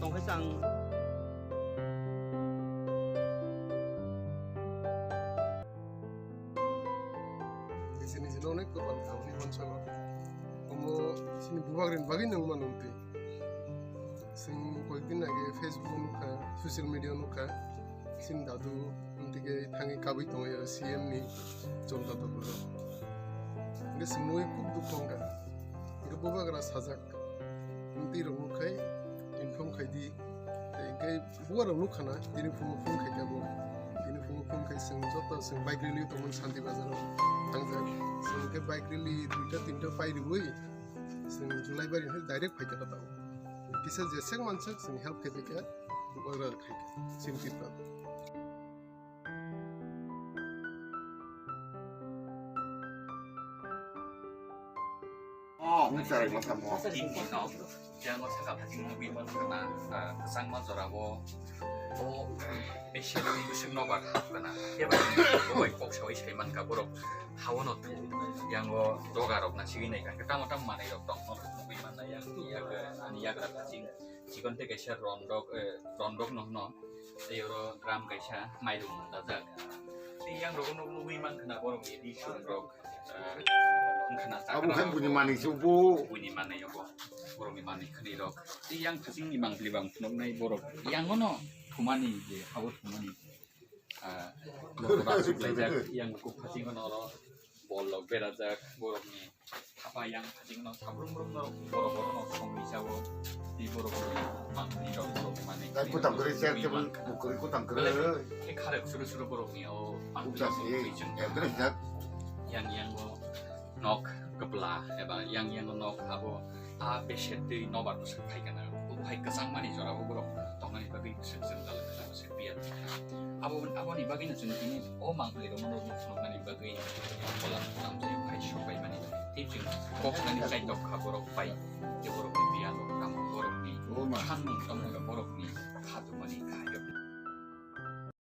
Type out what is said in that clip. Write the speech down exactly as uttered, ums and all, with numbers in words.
Omo hai chang. Nisi nisi no onek kwbang thangwi mansago. Omo chini bubagrani bagwi nangma nungtwi. Chwng koyekdin age Facebook nukha, social media nukha. Chini dadu tike thangwi kabwi tongo C M ni chonta tongmani. Hingke chwng nugwi kuk dukhu wngkha. Hingke bubagra sajak. Twi rok nukkhai, inform khai di. Tei hingke bubagra nukhana, tini phungo phone khai kha bo. Tini phungo phone khai chwng joto chwng bike rally tongmani Shanti Bazar o thangjak. Chwng hingke bike rally duita tinta pai rwui, chwng Julaibari hai direct phai kha tao. Kisa jesek mansak chwng help khai kha, bubagra khai kha. Chini Tripura. Oh, nung charai ma samo. Tini no, yang o saka phajing nugwi man kana, ah, kwchangma jora o, o, eh, besi nung bwswk nobar hap kana. Eba ni bai kok sawi sai man ka borok hawa no thu, yang o doga rok na sigwi nai ka. Tamo tamo manai rok tong no nugwi man na yang ni yagra, ani yagra phajing. Chikon tei kaisa rondok, eh, rondok no hwno. Tei oro drum kaisa mairum dajak. Tei yang rogo nog nugwi man khna borok ni ri sum rok, eh, wngkhna abo chakra hai buini rok, manwi se bo. Buini manwi obo. Borok ni manwi khni rok. Tei yang phasing ni mangpli bang phunuk nai borok. Yang ono thumani je habo thumani. Ah, borok rok aswk laijak, yang buku phasingo noro bol rok berajak, borokni thapa yang phasingo sabrum brum norok borok borok no songwi jabo, tei borokni mangni rok borokni manwi Ai, khani kutang rok kwrwi, songwi chak tebol mankha. Bukwrwi kutang kwrwi. Belai khe kharok suru suru borokni o mangni Bukcha rok se, songwi chwng ekdre jak. Yang yang o nok kwpla eba yang yang o nok abo a beset twi nobar bwswk phai kana. O phai kwchangmani jorao borok tongmani bagwi bwswk jwngjal kwchang bwswk biya tongkha. Abo, aboni bagwino chwng tini o mangpli rokno phunuknani bagwi phola thamjani phai sok bai mani bagwi tei chwng kok nani chai tok kha borok bai.